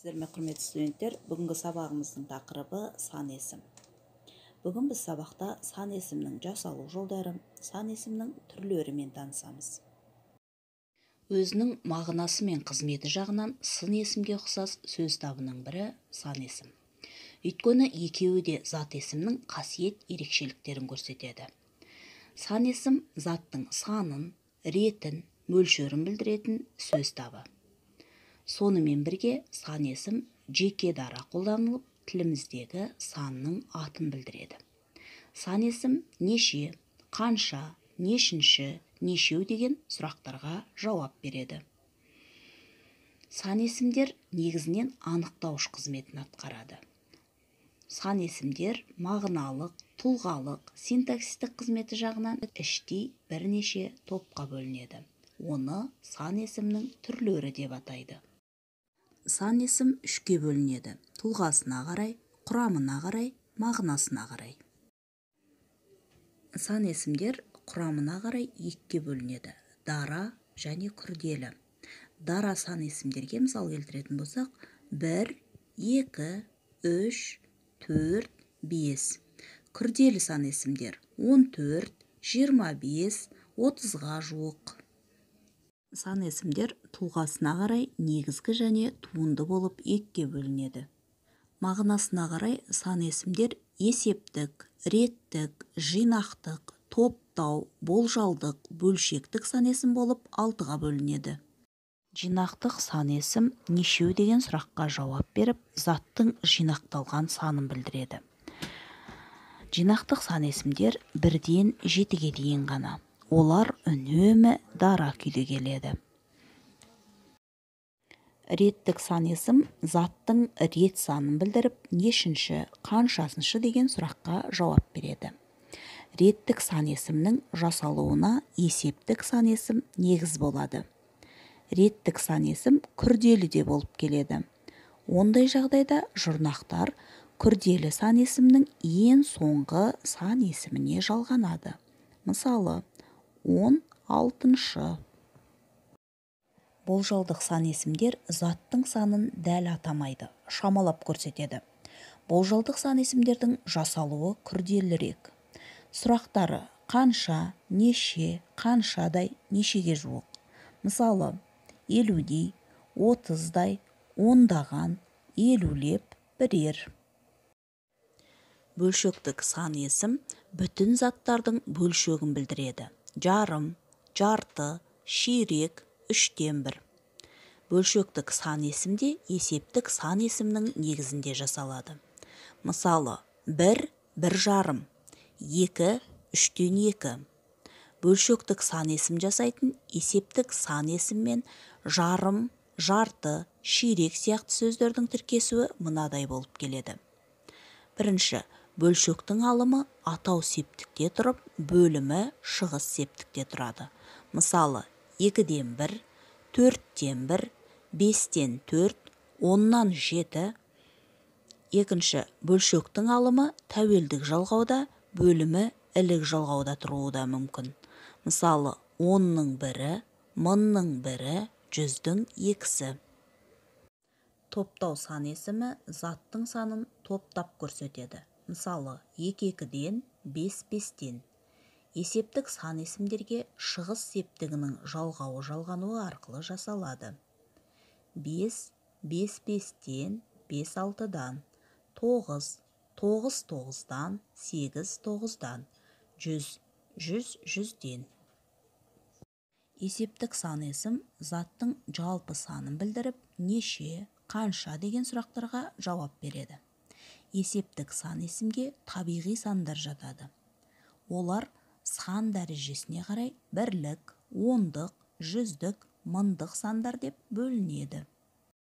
Сәлеметсіздер ме, құрметті студенттер! Бүгінгі сабағымыздың тақырыбы сан есім. Бүгін біз сабақта сан есімнің жасалу жолдары, сан есімнің түрлерімен танысамыз. Өзінің мағынасы мен қызметі жағынан сын есімге ұқсас сөз табының бірі сан есім. Өйткені екеуі де зат есімнің қасиет ерекшеліктерін көрсетеді. Сан есім заттың санын, ретін, мөлшерін білдіретін сөз табы. Сонымен бірге сан есім жеке дара қолданылып, тіліміздегі санның атын білдіреді. Сан есім неше, қанша, нешінші, нешеу деген сұрақтарға жауап береді. Сан есімдер негізінен анықтауыш қызметін атқарады. Сан есімдер мағыналық, тұлғалық, синтаксистік қызметі жағынан іштей бірнеше топқа бөлінеді. Оны сан есімнің түрлері деп атайды. Сан есім үшке бөлінеді: тұлғасына қарай, құрамына қарай, мағынасына қарай. Сан есімдер құрамына қарай екіге бөлінеді: дара және күрделі. Дара сан есімдерге мысал келтіретін болсақ, 1, 2, 3, 4, 5. Күрделі сан есімдер 14, 25, 30-ға жуық. Сан есімдер тұлғасына қарай негізгі және туынды болып екіге бөлінеді. Мағынасына қарай сан есімдер есептік, реттік, жинақтық, топтау, болжалдық, бөлшектік сан есім болып 6-ға бөлінеді. Жинақтық сан есім нешеу деген сұраққа жауап беріп, заттың жинақталған санын білдіреді. Жинақтық сан есімдер 1-ден 7-ге дейін ғана. Олар үнемі дара күйде келеді. Реттік сан есім заттың рет санын білдіріп, нешінші, қаншасыншы деген сұраққа жауап береді. Реттік сан есімнің жасалуына есептік сан есім негіз болады. Реттік сан есім күрделі де болып келеді. Ондай жағдайда жұрнақтар күрделі сан есімнің ең соңғы сан есіміне жалғанады. Мысалы, 16-шы. Болжалдық сан есімдер заттың санын дәл атамайды, шамалап көрсетеді. Болжалдық сан есімдердің жасалуы күрделірек. Сұрақтары қанша, неше, қаншадай, нешеге жуық. Мысалы, 50-дей, 30-дай, ондаған, елулеп, бірер. Бөлшектік сан есім бүтін заттардың бөлшегін білдіреді. Жарым, жарты, ширек, 1/3. Бөлшектік сан есімде есептік сан есімнің негізінде жасалады. Мысалы, 1, 1,5, 2, 2/3. Бөлшектік сан есім жасайтын есептік сан есіммен жарым, жарты, ширек сияқты сөздердің тіркесуі мынадай болып келеді. Бірінші, бөлшектің алымы атау септікте тұрып, бөлімі шығыс септікте тұрады. Мысалы, 2-ден 1, 4-тен 1, 5-тен 4, 10-нан 7. Екінші, бөлшектің алымы тәуелдік жалғауда, бөлімі ілік жалғауда тұруы да мүмкін. Мысалы, 10-ның 1, 1000-ның 1, 100-дің 2-сі. Топтау сан есімі заттың санын топтап көрсетеді. Мысалы, 2-2-ден, 5-5-тен. Есептік сан есімдерге шығыс септігінің жалғауы жалғануы арқылы жасалады. 5, 5-5-тен, 5-6-дан, 9, 9-9-дан, 8-9-дан, 100, 100-100-ден. Есептік сан есім заттың жалпы санын білдіріп, неше, қанша деген сұрақтарға жауап береді. Есептік сан есімге табиғи сандар жатады. Олар сан дәрежесіне қарай бірлік, ондық, жүздік, мыңдық сандар деп бөлінеді.